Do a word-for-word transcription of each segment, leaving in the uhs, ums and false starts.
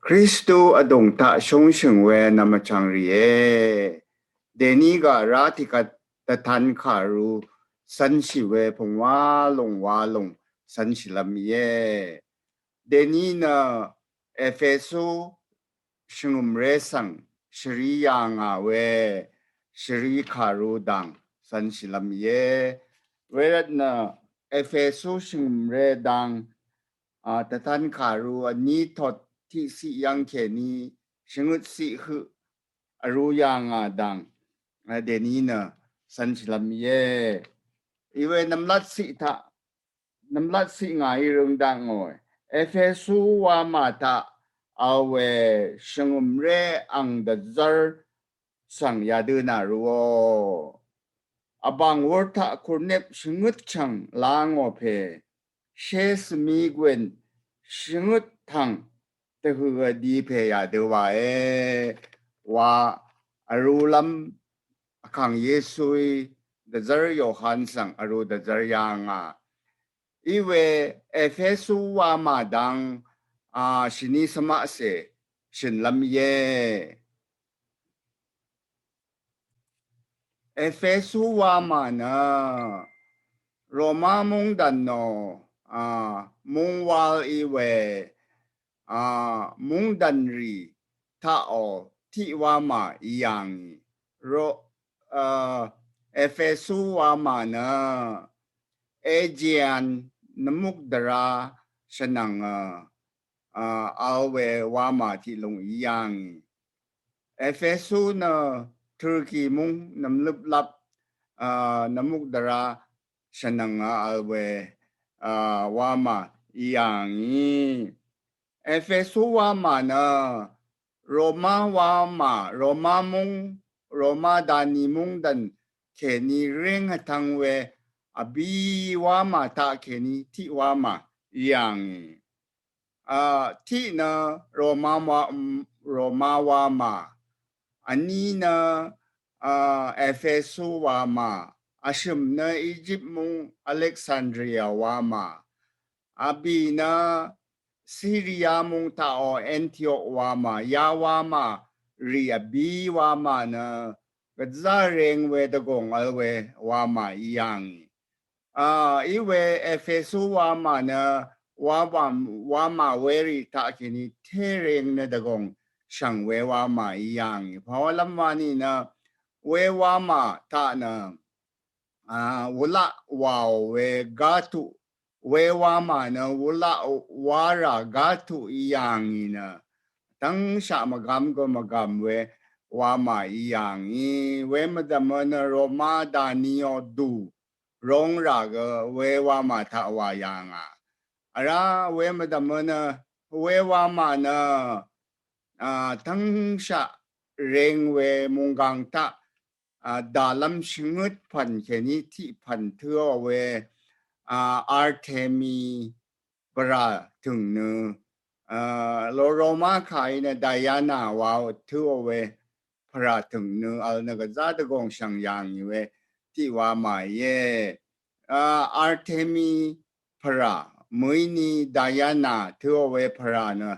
Kristu adung taq shungshøng we nvmvchang rìe. Deni ga ra tiqkvt dvtan karu sanshi we pungwa lung wa lung sanshi lam ye. Deni nø Efesu shvngø̀mré svng shvri yà ngà we shvri kàru dang cv̄n shìlv́m íe. Wervt nø Efesu shvngø̀mré dang, a, tvtan kàru vní tot tiqciq yv́ng kèní shvngøt ciq høq vrū yà ngà dang, a, dèní nø cv̄n shìlv́m íe. Iwe nvmlat ciq taq nvmlat ciq ngàí røng dakngòe. Efesu wamà taq vl we shvngø̀mré ang dvzv́r svng yadø nà rūò. Vbàng wur taq kurnep shvngøt chv̀ng la ngò pè shé svmi gwen shvngøt tv̀ng tvhø̀ vdi pè yadø wàe. Wa vrūlv́m Vkàng Yesuí dvzv́r Yohan svng vrū dvzv́r yà ngà. Iwe Efesu wamà dang, a, shini svmaqse shø̀nlv́m íe. Efesu wamà nø Roma mungdv̀n nò, a, mungwal iwe, a, mungdv̀n rì taqò tiq wamà í yà ngì. Ro, a, Efesu wamà nø Aegean nvmuk dvrá shvnvng, a, a, vl we wamà tiq lung í yà ngì. Efesu nø Turkey mung nvmløplap, a, nvmuk dvrá shvnvng a vl we, a, wamà í yà ngì. Efesu wamà nø Roma wamà, Roma mung, Roma dani mungdv̀n kèní ring vtvng we vbí wamà taq kèní tiq wamà í yà ngì. A, tiq nø Roma wa, Roma wamà. Vní nø, a, Efesu wamà. Vshø̀m nø Egypt mung Alexandria wamà. Vbì nø Syria mung taqò Antioch wamà. Ya wamà rì vbí wamà nø gvzá reng we dvgòng vl we wamà í yà ngì. A, iwe Efesu wamà nø wamà, wamà werì taq kèní tereng nø dvgòng shvng we wamà í yà ngì. Pawalv́m wani nø we wamà taq nø, a, wulaq wàò we gatuq we wamà nø wulaq wara gatuq í yà ngì nø tvngshaq mvgam gø mvgam we wamà í yà ngì. We mvdv̀mø nø Roma dani o dù rong rà gø we wamà taq wà yà ngà. Vrá we mvdv̀mø nø we wamà nø, a, tvngshaq reng we munggang taq, a, dàlv́m shvngøt pv̀n kèní tiq pv̀n tǿò we, a, Artemi pvrà tø̀ng nø, a, lo Roma kàí nø Diana wa tǿò we pvrà tø̀ng nø vl nø gvzá dvgòng shvng yà ngì we tiq wamà íe. A, Artemi pvrà mø̀íni Diana tǿò we pvrà nø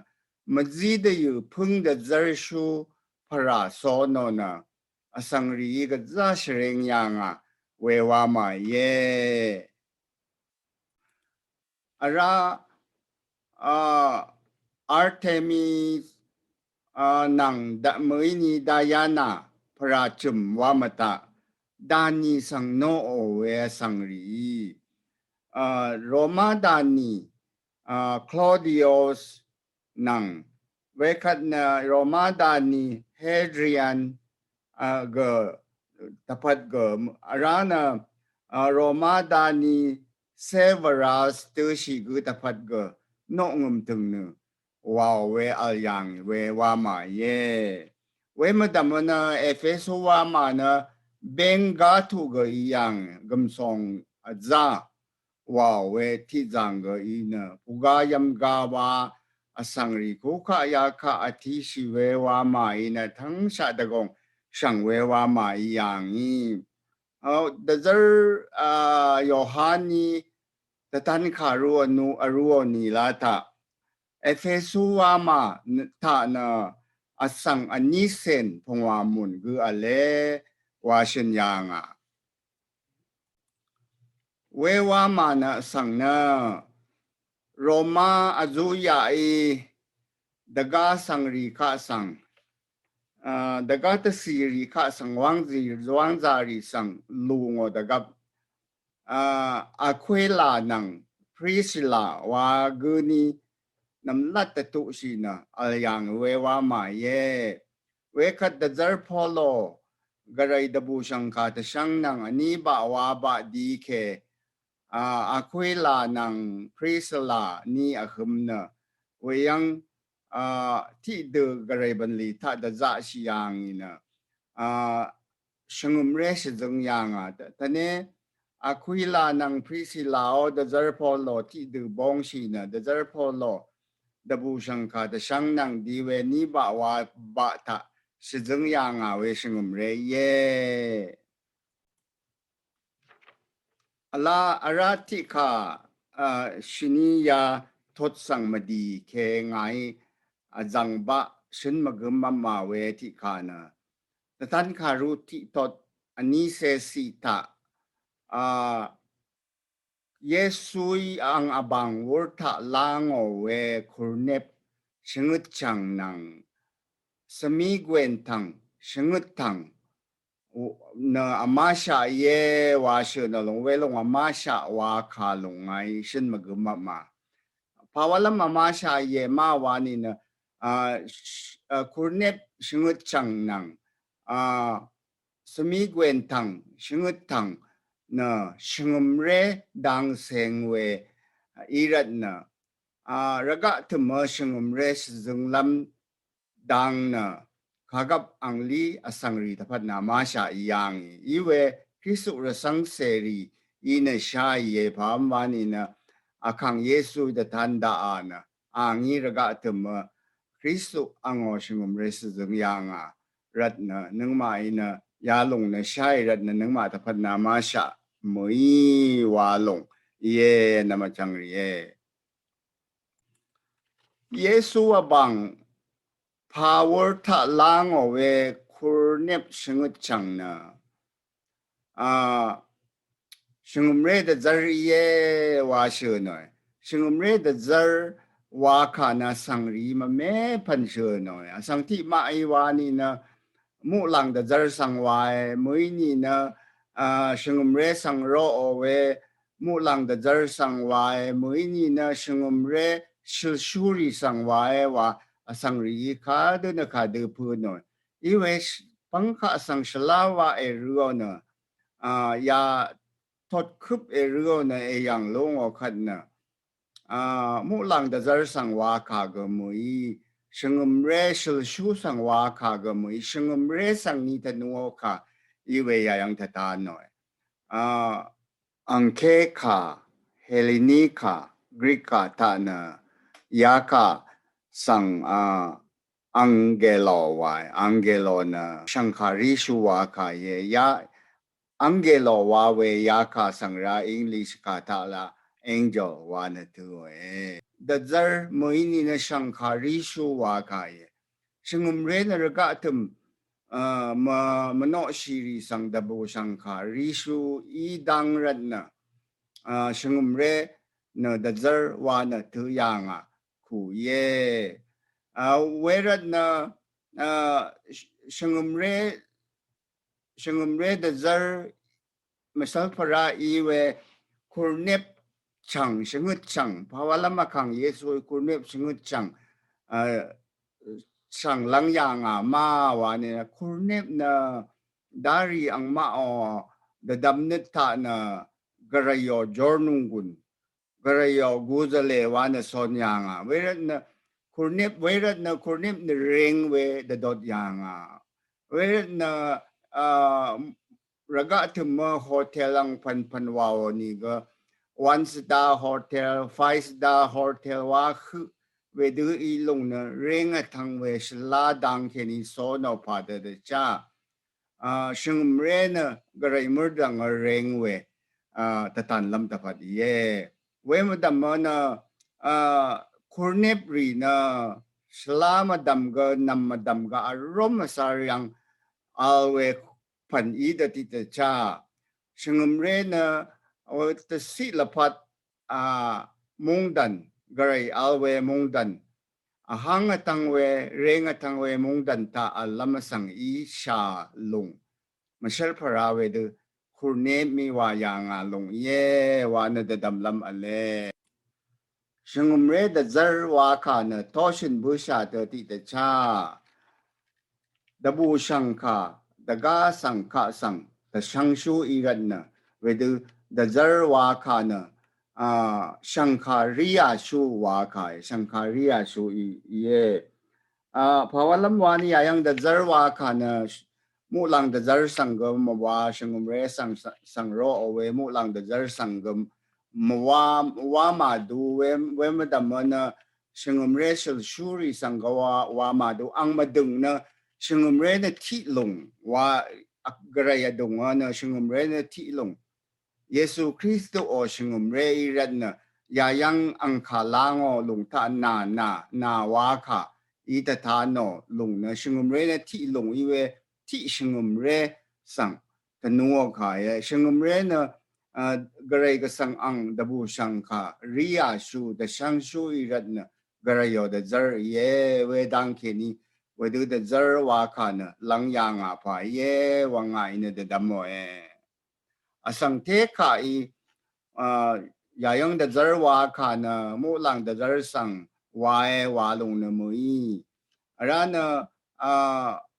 mvzí dvyø̀ pǿng dvzv́rshú pvrà so nò nø vsvng rìí gvzá shvreng yà ngà we wamà íe. Vrá, a, Artemis, a, nvng da, mø̀íni Diana pvrà chø̀m wamà taq dani svng noqò we vsvng rìí, a, Roma dani, a, Claudius nvng wekvt nø Roma dani Hadrian, a, gø dvpvt gø vrá nø, a, Roma dani Severus døshì gø dvpvt gø noqngø̀m tø̀ng nø wàò we vl yà ngì we wamà íe. We mvdv̀mø nø Efesu wamà nø beng gatuq gø í yà ngì gv̀msòng vzá wàò we tiqzàng gø í nø pugá yv́m gá wa vsvng rì kukaq yakaq vtishì we wamà í nø tvngshaq dvgòng shvng we wamà í yà ngì. Ao, dvzv́r, a, Yohani dvtan kàru vnú vrúò nìlá taq Efesu wamà taq nø vsvng vní cèn pungwà mùn gø vle wa shø̀n yà ngà. We wamà nø vsvng nø Roma vzuyaqí dvgá svngrì kaq svng, a, dvgá dvcìrì kaq svng wángzì, wángzàrì svng lù ngò dvgvp, a, Akwila nvng Prisila wa gø ni nvmlat dvtuqshì nø vl yàng we wamà íe. Wekvt dvzv́r Polo gvray dvbùshv̀ngkà tvshvng nvng vní baq wa baq di ke, a, Akwila nvng Prisila ni vhøm nø weyv́ng, a, tiqdø gvray bv̀nlì taq dvzaqshì yà ngì nø, a, shvngø̀mré shvzøng yà ngà. Tvne Akwila nvng Prisila ó dvzv́r Polo tiqdø bóngshì nø dvzv́r Polo dvbùshv̀ngkà tvshvng nvng di we vní baq wa baq taq shvzøng yà ngà we shvngø̀mré íe. Vla vrá tiqkà, a, shvní ya tot svng mvdì ke ngàí vzv̀ng baq shø̀n mvgøm vmà we tiqkà nø Dvtan kàru tiqtot vní cèciq taq, a, Yesuí ang vbàng wur taq lá ngò we kurnep shvngøt chv̀ng nvng svmigwen tv̀ng shvngøt tv̀ng nø vmáshaq íe wa shø̀n ò lúng welúng vmáshaq wa kà lúng ngàí shø̀n mvgøm vmà. Pawalv́m vmáshaq íe ma wa nìnø, a, sh-, a, kurnep shvngøt chv̀ng nvng, a, svmigwen tv̀ng shvngøt tv̀ng nø shvngø̀mré dang seng we, a, í rvt nø, a, rvgaq tø̀mø shvngø̀mré shvzønglv́m dang nø kagvp anglí vsvngrì dvpvt nø vmáshaq í yà ngì. Íwe Kristu rvcv́ng cèrì í nø shá íe pà vm wa nìnø vkàng Yesu dvtan daqà nø a ngí rvgaq tø̀mø Kristu angò shvngø̀mré shvzøng yà ngà rvt nø nøngmaq í nø yalúng nø shá í rvt nø nøngmaq dvpvt nø vmáshaq mø̀í wa lúng íe nvmvchvng rìe. Yesu vbàng pawur taq lá ngò we kurnep shvngøt chv̀ng nø, a, shvngø̀mré dvzv́r íe wa shø̀n òe. Shvngø̀mré dvzv́r wa kà nø vsvngrì mvme pv̀n shø̀n òe. Vsvng tiqmaq í wa nìnø muqlàng dvzv́r svng wae, mø̀í nìnø, a, shvngø̀mré svng roqò we, muqlàng dvzv́r svng wae, mø̀í nìnø shvngø̀mré shølshúrì svng wae wa vsvngrì í kadø nø kadø pø̄n òe. Íwe sh-, pvngkaq svng shvlá wa èrø̄ò nø, a, ya totkøp èrø̄ò nø èyv̀ng lú ngò kvt nø, a, muqlàng dvzv́r svng wa kà gø mø̀í, shvngø̀mré shølshú svng wa kà gø mø̀í, shvngø̀mré svng ni tvnuò kà íwe yayv̀ng tvtan òe. A, angké kà, Helini kà, Grik kà taq nø ya kà svng, a, angelo wae, angelo nø shv̀ngkàrí shú wa kà íe, ya angelo wa we ya kà svng rá English kà taq la angel wa nø tø̄ òe. Dvzv́r mø̀í nìnø shv̀ngkàrí shú wa kà íe. Shvngø̀mré nø rvgaq tø̀m, a, mv-, mvnoqshìrì svng dvbù shv̀ngkàrí shú í dang rvt nø, a, shvngø̀mré nø dvzv́r wa nø tø̄ yà ngà kù íe. A, wervt nø, a, sh-, shvngø̀mré, shvngø̀mré dvzv́r mvsvlpvrá í we kurnep chv̀ng shvngøt chv̀ng, pawalv́m vkàng Yesuí kurnep shvngøt chv̀ng, a, chv̀ng lv́ng yà ngà ma wa nìnø kurnep nø darì angmaqò dvdvm nøt taq nø gvrayò jórnònggùn gvrayò guzvle wa nø cón yà ngà. Wervt nø kurnep, wervt nø kurnep nø reng we dvdot yà ngà. Wervt nø, a, rvgaq tø̀mø hotel ang pv̀npv̀n waò nìgø one star hotel, five star hotel wa høq wedø í lúng nø reng vtvng we shvlá dang kèní cónò pà dø dvchá. A, shvngø̀mré nø gvray mørdv̀ng reng we, a, tvtanlv́m dvpvt íe. We mvdv̀mø nø, a, kurnep rì nø shvlá mvdvm gø nvm mvdvm gø arom asar yvng al we pvn í dø tiq dvcha shvngø̀mré nø o tvsiq lvpat a mungdvn gvray al we mungdvn ahang atang we reng atang we mungdvn taq alvm asvng í sha lung mvshvl pvra wedø kurnep mì wa yà ngà lung íe wa nø dvdvmlvm ale. Shvngø̀mré dvzvr wa kà nø toshøn bøsha dø tiq dvcha dvbù shvngkà dvga svng kaq svng dvshvngshú í rvt nø wedø dvzvr wa kà nø a shvngkà ríyàshú wa kà shvngkà ríyàshú í íe. A pawalvm wa ni yayvng dvzvr wa kà nø muqlang dvzvr svng gø mvwa shvngø̀mré svng svng ro o we muqlang dvzvr svng gø mvwa wa màdu we we mvdvm nø shvngø̀mré shølshúrì svng gø wa wa màdu ang mvdø̀ng nø shvngø̀mré nø tiq lung wa gvray adùng nø shvngø̀mré nø tiq lung Yesu Kristu o shvngø̀mré í rvt nø yayvng angkà la ngò lung taq nà nà nà wa kà í tvta nò lung nø shvngø̀mré nø tiq lung í we tiq shvngø̀mré svng tvnuò kà íe. Shvngø̀mré nø a gvray gvsvng ang dvbù shvngkà ríyàshú dvshvngshú í rvt nø gvray o dvzvr íe. Wedang kèní wedø dvzvr wa kà nø lvng yà ngà pà íe wa ngà í nø dvdvmòe. Asvng té kà í a yayvng dvzvr wa kà nø muqlang dvzvr svng wae wa lung nø mø̀í. Ara nø a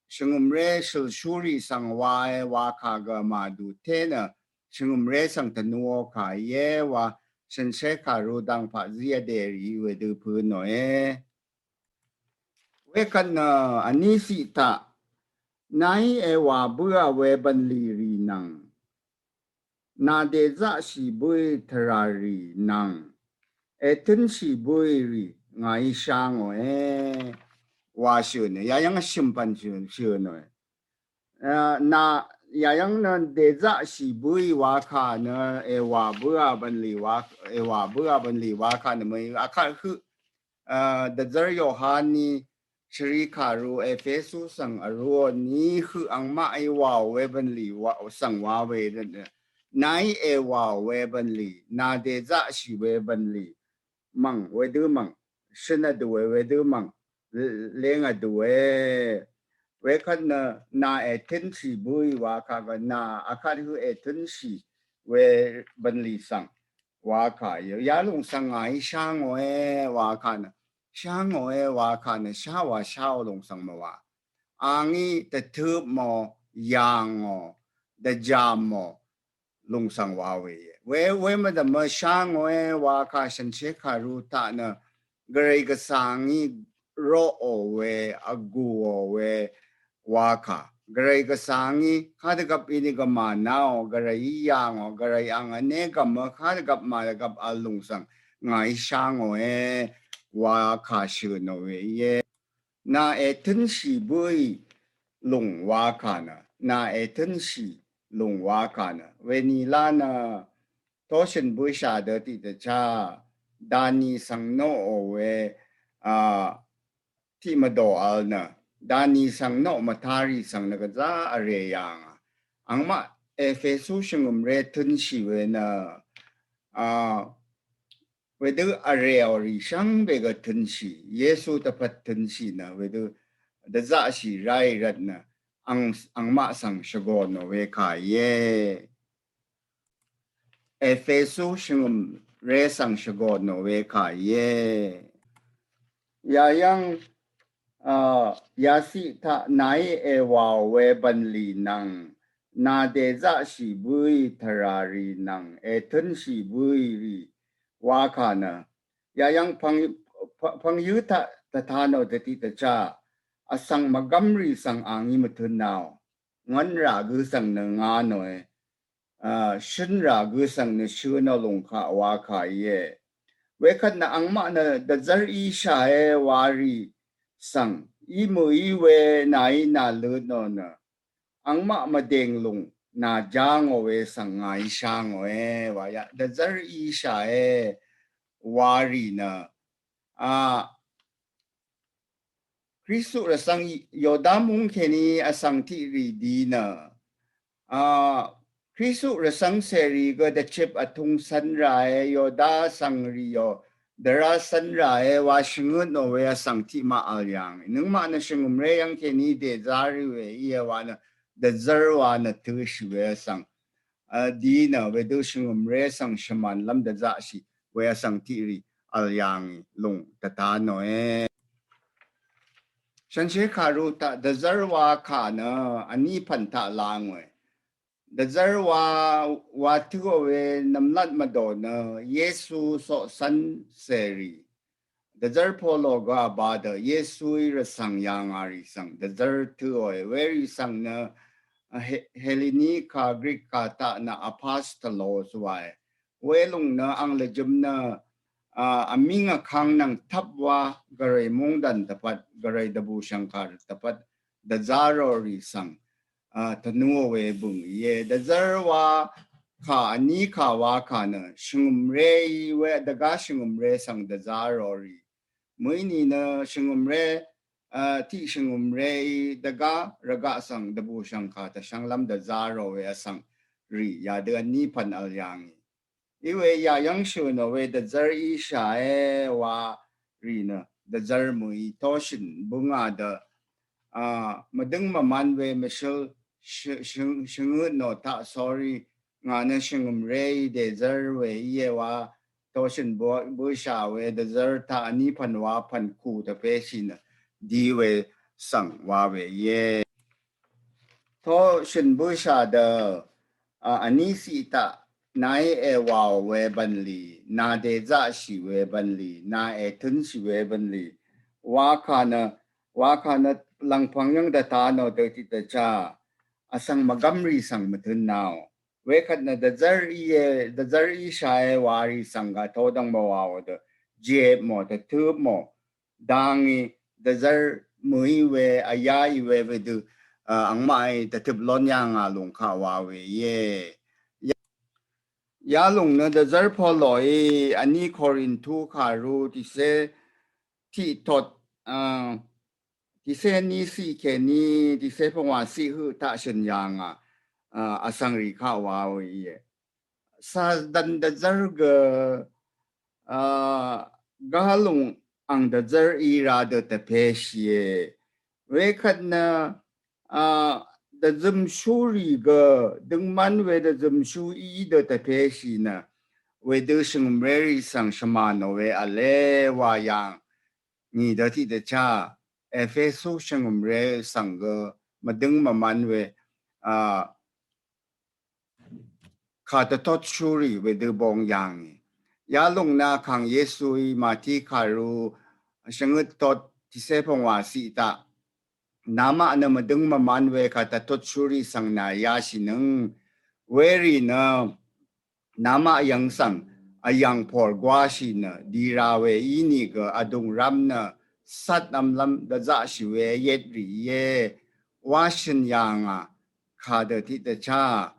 shvngø̀mré shølshúrì svng wae wa kà gø màdu té nø shvngø̀mré svng tvnuò kà íe wa shønshé kàru dang paqzí adèrì wedø pø̄ nòe. Wekvt nø vní siq taq nàí èwà bǿà we bv̀nlì rì nvng nà dèzaqshì bǿì tvrà rì nvng ètǿnshì bǿì rì ngàí shá ngòe wa shø̀n nø yayv́ng vshø̀m pv̀n shø̀n nø a nà yayv́ng nø dèzaqshì bǿì wa kà nø èwà bǿà bv̀nlì wa èwà bǿà bv̀nlì wa kà nø mø̀í akvt høq a dvzvr Yohani shvri kàru Efesu svng aruò ni høq angmaq í wàò we bv̀nlì wa svng wa we nàí èwàò we bv̀nlì nà dèzaqshì we bv̀nlì mv̀ng wedø mv̀ng shøn vdùe wedø mv̀ng leng vdùe. Wekvt nø nà ètǿnshì bǿì wa kà gø nà akvt høq ètǿnshì we bv̀nlì svng wa kà íe. Yalùng svng ngàí shá ngòe wa kà nø shá ngòe wa kà nø shá wa sháò lùng svng mvwa. Angí dvtøp mò yàngò dvjàm mò lùng svng wa we íe. We we mvdv̀m mø shá ngòe wa kà shànshér kàru taq nø gvray gvsvng í roqò we vgùò we wa kà gvray gvsvng í kadvgvp í nìgvmà naò gvray í yàngò gvray ang vné gvmø kadvgvp màdvgvp vl lùng svng ngàí shá ngòe wa kà shø̀n nò we íe. Nà ètǿnshì bǿì lùng wa kà nø nà ètǿnshì lùng wa kà nø weni lá nø tóshø̀n bǿshà dø tiqdvchá dani svng noqò we a tiq mvdò vl nø dani svng noq mvtarì svng nø gvzá vrè yà ngà. Angmaq Efesu shvngø̀mré tǿnshì we nø a wedø vrèò rì shvngbe gø tø̄nshì Yesu dvpvt tø̄nshì nø wedø dvzaqshì ráì rvt nø ang angmaq svng shvgò nò we kà íe. Efesu shvngø̀mré svng shvgò nò we kà íe. Yayv́ng a yaciq taq nàí èwàò we bv̀nlì nvng nà dèzaqshì bǿì tvrà rì nvng ètǿnshì bǿì rì wa kà nø yayv́ng pvng pvng yǿ taq dvta nò dvtiq dvchá vsvng mvgv́mrì svng angí mvtǿn naò ngv́nrà gø svng nø nga nòe a shønrà gø svng nø shø̄ nò lùng kaq wa kà íe. Wekvt nø angmaq nø dvzv́r íshàe warì svng í mø̀í we nàí nà løt nò nø angmaq mvdèng lùng nà já ngò we svng ngàí shá ngòe wa yaq dvzv́r íshàe warì nø a Kristu rvsvng Yoda mung keni asvng tiq ri di nø a Kristu rvsvng seri gø dvchip atung svn rae Yoda svng ri yo dvra svn rae wa shvngøt no we asvng tiq ma al yang nøngmaq nø shvngøm re yang keni de zari we iye wa nø dvzar wa nø tø shi we asvng a di nø wedø shvngøm re svng shvman lam dvza shi we asvng tiq ri al yang lung tvta no e. Shanshe karu taq dvzar wa ka nø ani pan taq lang we dvzar wa wa tø we nvmlat mado nø Yesu so san seri dvzar polo ga ba dø Yesu i rvsvng yang ari svng dvzar tø we we ri svng nø a He- Heleni ka Greek ka taq nø apostolos wa e. We lung nø ang lvjøm nø a aming akang nvng tap wa gvray mungdan tvpat gvray dvbu shvngkar tvpat dvzaro ri svng a tvnu we bøng iye dvzar wa ka ani ka wa ka nø shvngøm re i we dvga shvngøm re svng dvzaro ri mø ini nø shvngøm re a tiq shvngøm re i dvga rvga svng dvbu shvngka tvshvng lam dvzaro we asvng ri ya dø ani pan al yang i iwe ya yang shø no we dvzar i sha e wa ri nø dvzar mø i toshin bunga dø a mvdøng mvman we mvshøl shvngøt no taq sori nga nø shvngøm re i dvzar we iye wa toshin bu sha we dvzar taq ani pan wa pan ku tvpe shi nø di we svng wa we iye. Toshin bu sha dø a ani si taq na e wa we banli na de za shi we banli na e tun shi we banli wa ka nø wa ka nø langpang yang dvta no dø tiq dvcha asvng mvgam ri svng mvtun nao. We kat nø dvzar i e dvzar i sha e wa ri svng ga todang mvwa o dø jep mo dvtup mo dang i dvzar mø i we aya i we wedø a angma i dvtup lon yang a lung ka wa we ye. Ya lung nø dvzar polo i ani Korintu karu tise tiq tot a tise ni si keni tise pvngwa si hø taq shøn yang a a asvng ri ka wa we ye. Satan dvzar gø a ga lung ang dvzar i ra dø tvpe shi e. We kat nø a dvzøm shu ri gø døngman we dvzøm shu i dø tvpe shi nø wedø shvngøm re ri svng shvma no we ale wa yang ni dø tiq dvcha Efesu shvngøm re svng gø mvdøng mvman we a ka tvtot shu ri wedø bong yang i. Ya lung nø kang Yesu i Mati karu shvngøt tot tise pvngwa si taq namaq nø mvdøng mvman we ka tvtot shu ri svng na ya shi nøng we ri nø namaq yang svng a yang por gwa shi nø di ra we i ni gø adung ram nø sat am lam dvza shi we yet ri ye wa shøn yang a ka dø tiq dvcha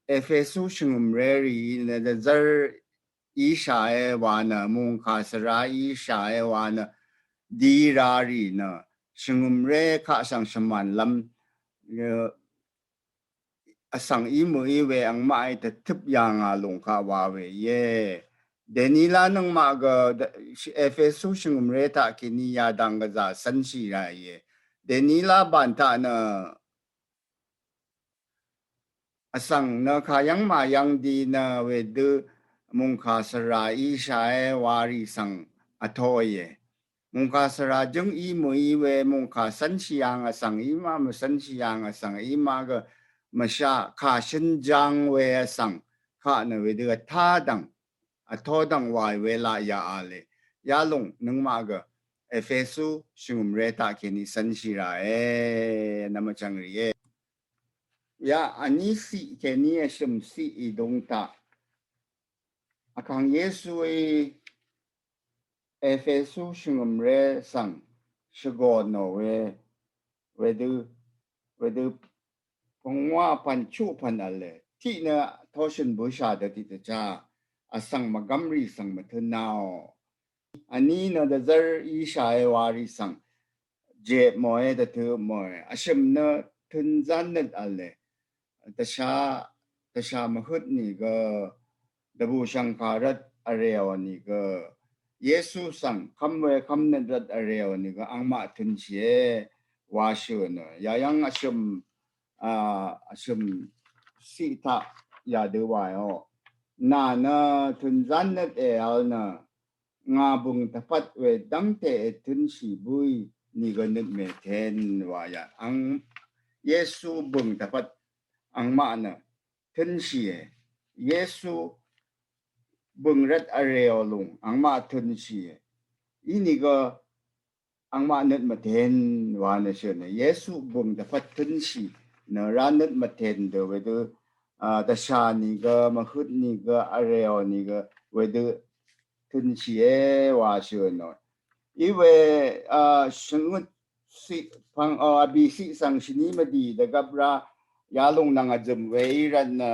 Efesu shvngøm re ri nø dvzar i sha e wa nø mungka svra i sha e wa nø di ra ri nø shvngøm re ka svng shvman lam asvng i mø i we angmaq i tvtøp yang a lung ka wa we ye. Denila nøngmaq gø Efesu shvngøm re taq kini ya dang gvza svn shi ra ye. Denila ban taq nø asvng nø ka yang ma yang di nø wedø mungka svra i sha e wa ri svng ato ye. Mungka svra jøng i mø i we mungka svn shi yang asvng i ma mvsvn shi yang asvng i ma gø mvsha ka shøn jang we asvng ka nø wedø ata dang ato dang wa i we la ya a le. Ya lung nøngmaq gø Efesu shvngøm re taq keni svn shi ra e. Nvmachang ri e. Ya ani si keni ashøm si i dung taq akang Yesu i Efesu shvngøm re svng shvgo no we wedø wedø pvngwa pan chu pan ale tiq nø toshøn bøsha dø tiq dvcha asvng mvgam ri svng mvtøn nao. Vní nø dvzv́r íshàe warì svng jepmòe, dvtøpmòe. Vshø̀m nø tø̄nzán nøt v̄le. Dvsha, dvsha mvhøt nìgø, dvbùshv̀ngkà rvt vrèò nìgø, Yesu svng kv́m we kv́mnøt rvt vrèò nìgø angmaq tø̄nshìe wa shø̀n nø. Yayv́ng vshø̀m, a, vshø̀m siq taq yadø waò. Nà nø tø̄nzán nøt èvl nø ngà bø̀ng dvpvt we dv́ngte ètø̄nshì bǿì nìgø nøt mèten wa yà. Ang Yesu bø̀ng dvpvt angmaq nø tø̄nshìe. Yesu bø̀ng rvt vrèò lùng angmaq tø̄nshìe. Inìgø angmaq nøt mvten wa nø shø̀n nø. Yesu bø̀ng dvpvt tø̄nshì nø rá nøt mvten dø wedø, a, dvsha nìgø, mvhøt nìgø, vrèò nìgø wedø tø̄nshìe wa shø̀n nø. Iwe, a, shvngøt siq pvng, a, vbì siq svng shvní mvdì dvgvp rá yalùng nvng vzø̀m we í rvt nø,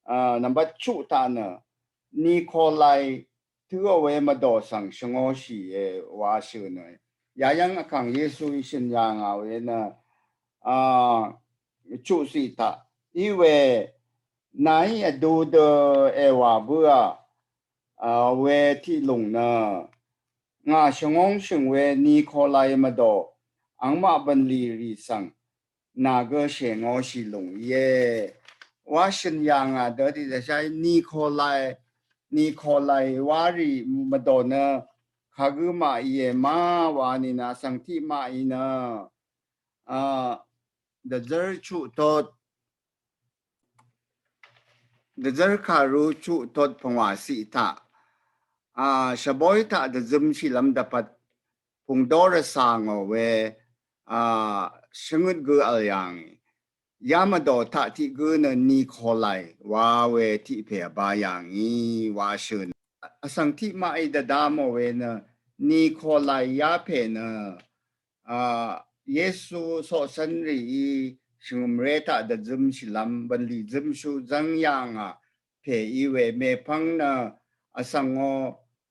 a, nvmbat chuq taq nø Nikolai tø̄ò we mvdò svng shvngōshìe wa shø̀n nø. Yayv́ng vkàng Yesu í shø̀n yà ngà we nø, a, chuq siq taq. Iwe nàí vdu dø èwà bǿà, a, we tiq lùng nø ngà shvngōngshø̀ng we Nikolai mvdò angmaq bv̀nlì rì svng nà gø shèngōshì lùng íe wa shø̀n yà ngà dø tiq dvsha Nikolai, Nikolai warì mvdò nø kagǿ màìe ma wa nìnø vsvng tiq màì nø, a, dvzv́r chuq tot, dvzv́r kàru chuq tot pvngwà siq taq, a, shvbóy taq dvzømshìlv́m dvpvt pungdó rvsà ngò we, a, shvngøt gø vl yà ngì. Ya mvdò taq tiq gǿ nø Nikolai wa we tiq pè vbá yà ngì wa shø̀n. Vsvng tiq màì dvdamò we nø Nikolai ya pè nø, a, Yesu coqcv́nrìí shvngø̀mré taq dvzømshìlv́m bv̀nlì zømshu zv́ng yà ngà pè í we mèpvng nø vsvngò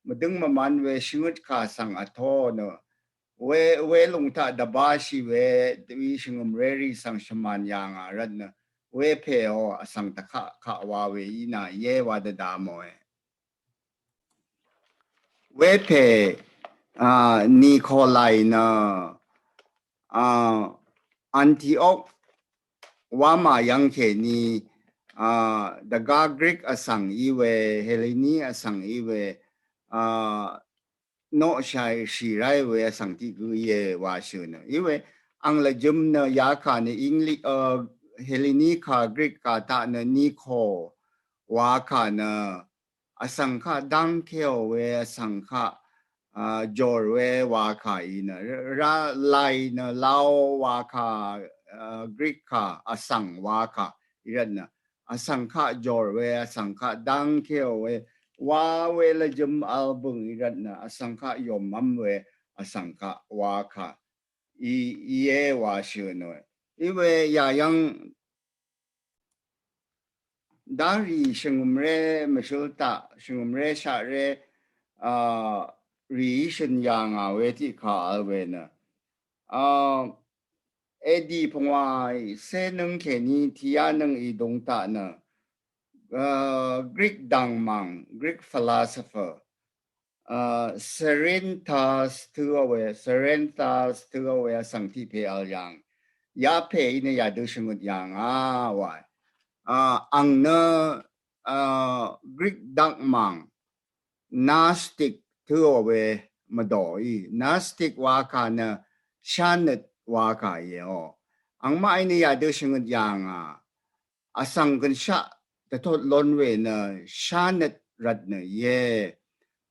mvdøng mvman we shvngøt kà svng vtó nø we, welùng taq dvbashì we dø í shvngø̀mré rì svng shvmàn yà ngà rvt nø we pèò vsvng dvkaq kaq wa we í nà íe wa dvdamòe. Wepè, a, Nikolai nø, a, Antiok wamà yv́ng kèní, a, dvgá Greek vsvng í we, Heleni vsvng í we, a, noqshàì shì ráì we vsvng tiq gǿ íe wa shø̀n nø. Í we ang lvjøm nø yakà nø English, a, Heleni kà Greek kà taq nø Niko wakà nø vsvng kaq dángkéò we vsvng kaq, a, jòr we wakà í nø, ra, lai nø lao wakà, a, Greek kà vsvng wakà í rvt nø, vsvng kaq jòr we, vsvng kaq dángkéò we, wa we lvjøm vl bø̀ng í rvt nø, vsvng kaq yòmv́m we, vsvng kaq wakà í, íe wa shø̀n we. Í we yà yv́ng dá rì shvngø̀mré mvshǿl taq, shvngø̀mré shaqré, a, rìí shø̀n yà ngà we tiq kà vl we nø, a, A D pvngwàì cé nøng kèní tiqyá nøng í dung taq nø, a, Greek dv̀ngmàng, Greek philosopher, a, Cerinthus tø̄ we, Cerinthus tø̄ we vsvng tiq pè vl yàng. Ya pè í nø yadø shvngøt yà ngà wa. A, ang nø, a, Greek dv̀ngmàng, Gnostic tø̄ we mvdò í. Gnostic wakà nø shánøt wakà íò. Angmaq í nø yadø shvngøt yà ngà. Vsvng gønshaq dvtot lon we nø shánøt rvt nø íe.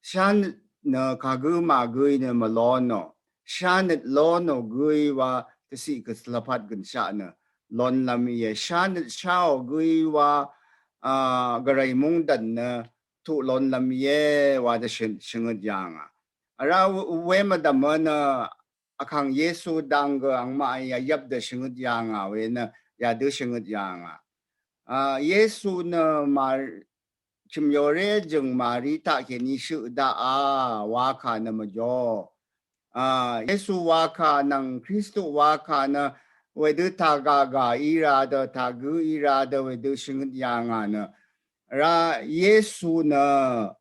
Shánøt nø kagǿ màgǿ í nø mvlónò. Shánøt lónò gǿí wa dvciq gvzlvpat gønshaq nø lónlv́m íe. Shánøt sháò gǿí wa, a, gvray mungdv̀n nø tuq lónlv́m íe wa dvshø̀n shvngøt yà ngà. Vrá we, we mvdv̀mø nø Vkàng Yesu dang gø angmaqí vyvp dø shvngøt yà ngà we nø yadø shvngøt yà ngà. A, Yesu nø màr chø̀m yòré jø̀ng Mari taq kèní shøq daqà wa kà nø mvjò. A, Yesu wa kà nvng Kristu wa kà nø wedø tàgàgà í ra dø, tàgø í ra dø wedø shvngøt yà ngà nø. Ra Yesu nø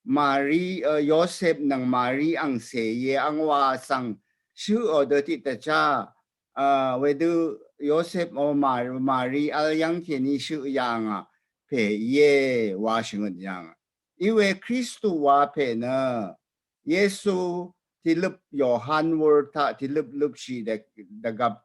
Mari, a, Yosep nvng Mari angcè íe, angwà svng shøq ò dø tiq tvcha, a, wedø Yosep o Mar-, Mari vl yv́ng kèní shøq yà ngà pè íe wa shvngøt yà ngà. Iwe Kristu wa pè nø Yesu tìløp Yohan wur taq tìløp løpshì dvgvp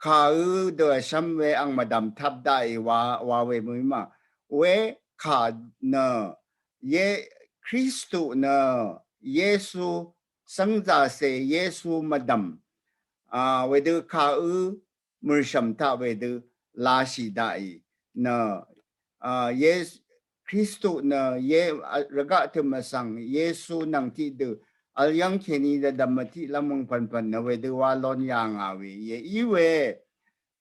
kà ø dø vshvm we ang mvdv̀m tvp daqì wa, wa we mø̀í mà. We kà nø ye Kristu nø Yesu svngzàcè Yesu mvdv̀m. A, wedø kà ø mø̀rshv̀m taq wedø lashì daqì nø, a, Yes-, Kristu nø ye, a, rvgaq tø̀m vsvng Yesu nvng tiqdø vl yv́ng kèní dvdv̀m vtiqlv́m mø̀ngpv̀npv̀n nø wedø wa lon yà ngà we íe. Iwe,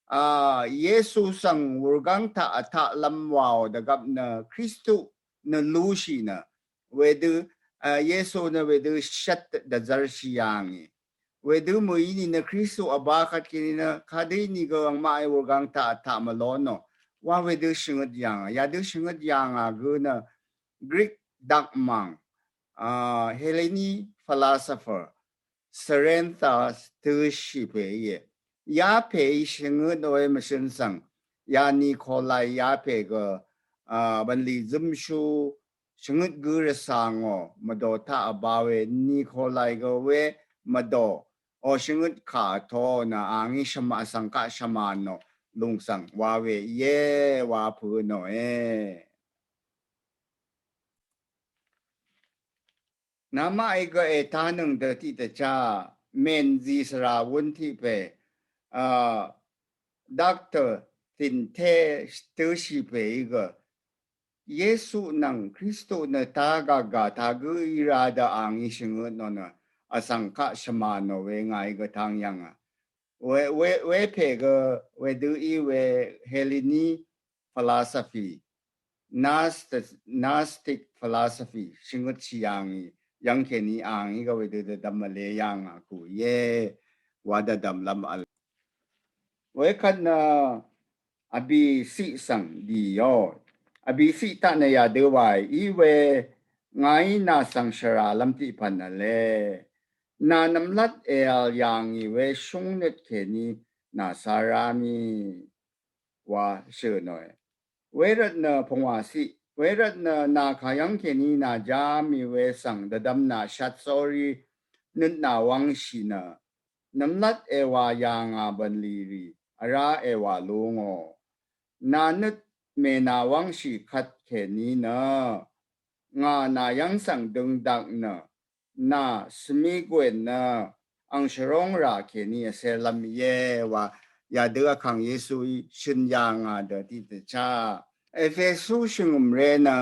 a, Yesu svng wurgáng taq vtaqlv́m wàò dvgvp nø Kristu nø lushì nø wedø, a, Yesu nø wedø shvt dvzv́rshì yà ngì. Wedø mø̀í nìnø Kristu vbá kvt kèní nø kadø ínìgø angmaq í wurgáng taq vtaq mvlónò wa wedø shvngøt yà ngà. Yadø shvngøt yà ngà gø nø Greek dvkmàng, a, Helleni philosopher Cerinthus tø̄shì pè íe. Ya pè í shvngøt we mvshøn svng ya Nikolai ya pè gø, a, bv̀nlì zømshu shvngøt gø rvsà ngò mvdò taq vbá we Nikolai gø we mvdò o shvngøt kà vtō nø a ngí shvmà svng kaq shvmà nò lùng svng wa we íe wa pø̄ nòe. Namaqí gø ètánøng dø tiqdvchá mènzì svrà wún tiq pè, a, Doctor Tìnté tø̄shì pèí gø Yesu nvng Kristu nø tagàgà tagǿ í ra dø a ngí shvngøt nò nø vsvng kaq shvmà nò we ngàí gø tang yv̀ngà. We, we, we pè gø wedø í we Helleni philosophy, Gnostic, Gnostic philosophy shvngøtshì yà ngì, yv̀ng kèní a ngí gø wedø dvdvm vle yà ngà ku íe wa dvdvmlv́m vl. Wekvt nø vbìciq svng dìò. Vbìciq taq nø yadø wàì í we ngàí nà svng shvralv́m tiq pv̀n vle. Nà nvmlat èvl yà ngì we shúngnøt kèní nà cá rá mì wa shø̀ nòe. Wervt nø pungwàciq, wervt nø nà kàyv́ng kèní nà já mì we svng dvdvm nà shvt sórí nøt nà wv́ngshì nø nvmlat èwà yà ngà bv̀nlì rì vrá èwà lú ngò. Nà nøt mènà wv́ngshì kvt kèní nø ngà nà yv́ng svng døng dak nø nà svmí gwèn nø ang shvróng rà kèní vcé lv́m íe wa yadø vkàng Yesuí shø̀n yà ngà dø tiqdvchá Efesu shvngø̀mré nø,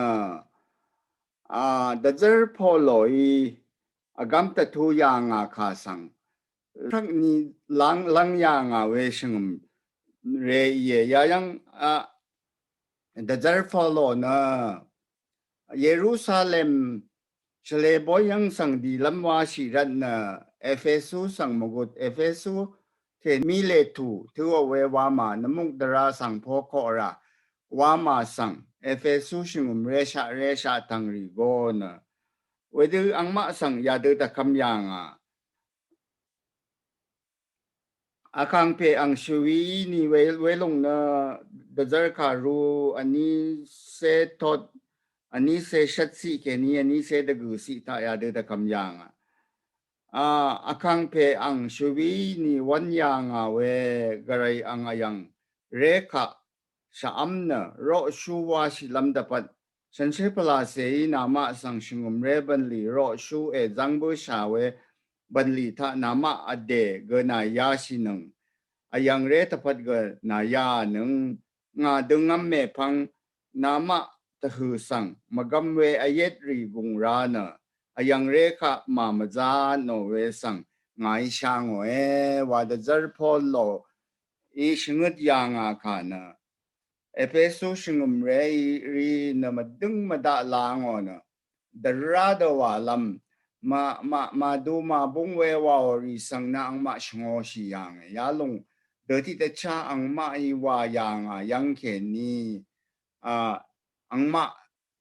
a, dvzv́r Poloí vgv́m dvtú yà ngà kà svng tvkni lv́ng, lv́ng yà ngà we shvngø̀mré íe. Yayv́ng, a, dvzv́r Polo nø Yerusalem shvlē bóy yv́ng svng dìlv́m wáshì rvt nø Efesu svng mvgut, Efesu kèní Miletu tø̄ò we wamà nvmuk dvrá svng pokoq rà wamà svng Efesu shvngø̀mré shaqré shaqtv̀ng rì go nø wedø angmaq svng yadø dvkvm yà ngà. Vkàngpè ang shvwi ni we, welòng nø dvzv́r kàru vní cé tot, vní cé shvt ciq kèní vní cé dvgø̀ ciq taq yadø dvkvm yà ngà. A, vkàngpè ang shvwi ni wv́n yà ngà we gvray ang vyv̀ng ré kaq shvv́m nø roqshú wáshìlv́m dvpvt shànshér pvlàcèí namaq svng shvngø̀mré bv̀nlì roqshú èzv́ng bǿshà we bv̀nlì taq namaq vdè gø nàyáshìnøng. Vyv̀ngré dvpvt gø nàyánøng. Ngà døngv́m mèpvng namaq dvhø̀ svng mvgvm we vyet rì gùng ra nø vyv̀ngré kaq màmvzá nò we svng ngàí shá ngòe wa dvzv́r Polo í shvngøt yà ngà kà nø Epesu shvngø̀mré í rì nø mvdø̀ng mvdaq lvngò nø dvrá dvwà lv́m ma ma màdu màbúng we wàò rì svng nø angmaq shvngōshì yàngì yalòng dø tiq dvchá angmaq í wà yàngà yv́ng kèní a angmaq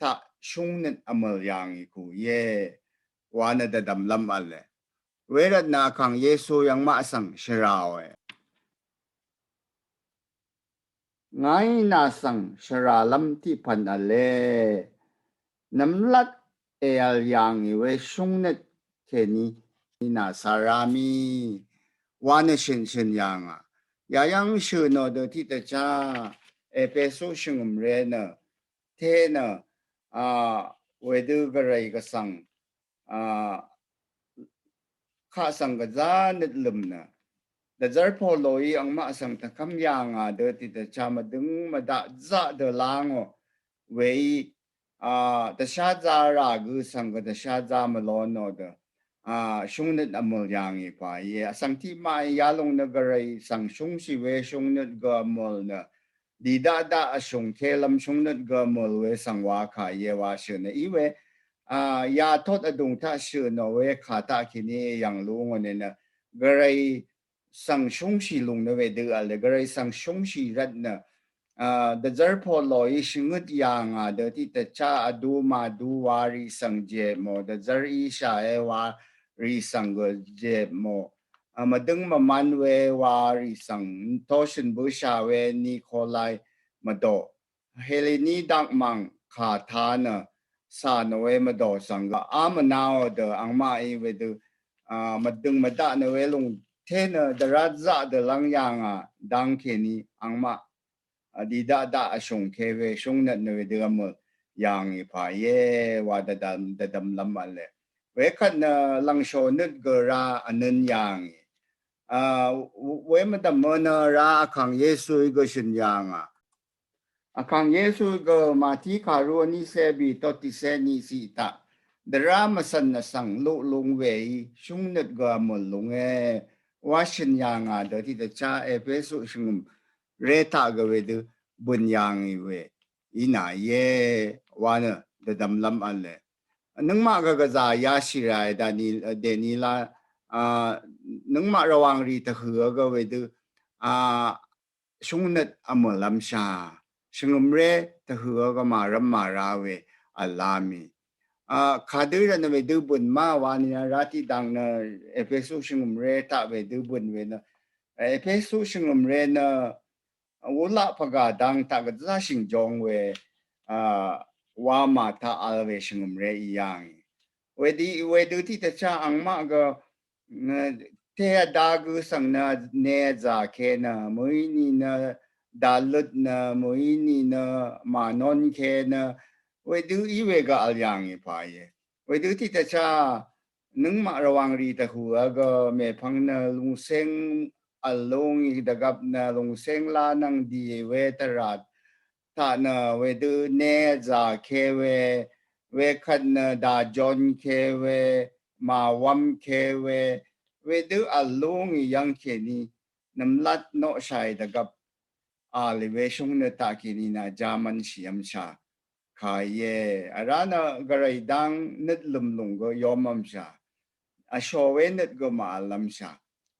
taq shúngnøt vmø̀l yàngì kù íe wa nø dvdv̀mlv́m v̄le. Wervt nø Vkàng Yesu yv́ng maq svng shvràòe. Ngàí nà svng shvràlv́m tiq pv̀n v̄le. Nvmlat èvl yàngì we shúngnøt kèní nà sara mì wa nø shø̀nshø̀n yàngà. Yayv́ng shø̀nò dø tiq dvchá Epesu shvngø̀mré nø té nø a wedø gvray gvsvng a kaq svng gvzá nøt lø̀m nø dvzv́r Poloí angmaq svng tvkv́m yàngà dø tiq dvchá mvdø̀ng mvdaq zaq dø lvngò weí a dvshá zá rà gø svng gø dvshá zá mvlonò dø a shúngnøt vmø̀l yàngì pà íe. Vsvng tiq maqí yalòng nø gvray svng shúngshì we shúngnøt gø vmø̀l nø dì daqdaq vshùngké lv́m shúngnøt gø vmø̀l we svng wa kà íe wa shø̀n nø í we a yatot vdùng taq shø̀nò we kà taq kèní yv̀ng lú ngò nø nø gvray svng shúngshì lùng nø wedø v̄le gvray svng shúngshì rvt nø a dvzv́r Poloí shvngøt yàngà dø tiq dvchá vdu màdu wa rì svng jepmò dvzv́r íshàe wa rì svng gø jepmò a mvdø̀ng mvman we wa rì svng toshø̀n bǿshà we Nikolai mvdò Heleni dakmang kà ta nø sà nò we mvdò svng gø a mvnaò dø angmaqí wedø a mvdø̀ng mvdaq nø we lùng té nø dvrá zaq dø lv́ng yàngà dv́ng kèní angmaq a dì daqdaq vshùngké we shúngnøt nø wedø vmø̀l yàngì pà íe wa dvdv̀m dvdv̀mlv́m v̄le. Wekvt nø lv̀ngshò nøt gø rá vnøn yàngì a we mvdv̀mø nø rá Vkàng Yesuí gø shø̀n yàngà. Vkàng Yesu gø Mati kàru vnícé bì tot tiqcé niqciq taq dvrá mvcv̀n vsvng luq lung weí shúngnøt gø vmø̀l lúnge wa shø̀n yàngà dø tiq dvchá Epesu shvngø̀mré taq gø wedø bø̀n yàngì we í nà íe wa nø dvdv̀mlv́m v̄le. Nøngmaq gø gvzà yashì ràe dani dèní la a nøngmaq Rvwàng rì tvhø̀ gø wedø a shúngnøt vmø̀lv́mshà shvngø̀mré tvhø̀ gø màrv́m màra we v̀la mì a kadø rvt nø wedø bø̀n ma wa nìnà rá tiqdv̀ng nø Epesu shvngø̀mré taq wedø bø̀n we nø Epesu shvngø̀mré nø wulaq pvgà dang taq gvzá shìngjong we a wamà taq vl we shvngø̀mré í yàngì. Wedø wedø tiq dvchá angmaq gø nø té vda gø svng nø ne vzà ke nø mø̀í nìnø daløt nø mø̀í nìnø mànon ke nø wedø í we gø vl yàngì pà íe. Wedø tiq dvchá nøngmaq Rvwàng rì tvhù vgø mèpvng nø lùngséng vl lúngì dvgvp nø lùngséng lá nvng dì we tvrà taq nø wedø ne vzà ke we wekvt nø dàjon ke we màwvm ke we wedø vl lúngì yv́ng kèní nvmlat noqshàì dvgvp a lì we shúngnøt taq kèní nà jamvnshì vmshà kà íe. Vrá nø gvray dang nøt lø̀mlùng gø yom vmshà vshò we nøt gø màvl vmshà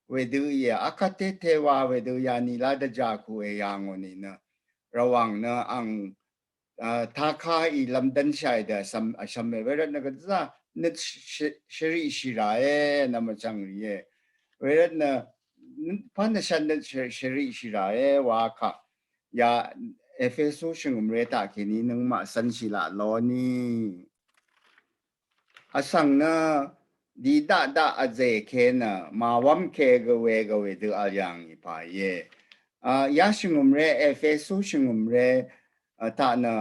wedø íe. Akvt té tewa wedø yani lá dvjà ku e yà ngò nìnø Rvwàng nø ang a taká í lvmdvnshàì dø vshvm vshvm e. Wervt nø gvzá nøt shvriqshì ràe nvmvchvng rìe. Wervt nø pvn vshvn nøt shvriqshì ràe wa kaq ya Epesu shvngø̀mré taq kèní nøngmaq cv̄nshì laq lónì. Vsvng nø dì daqdaq vzè ke nø màwvm ke gø we gø wedø vl yàngì pà íe. A ya shvngø̀mré Epesu shvngø̀mré a taq nø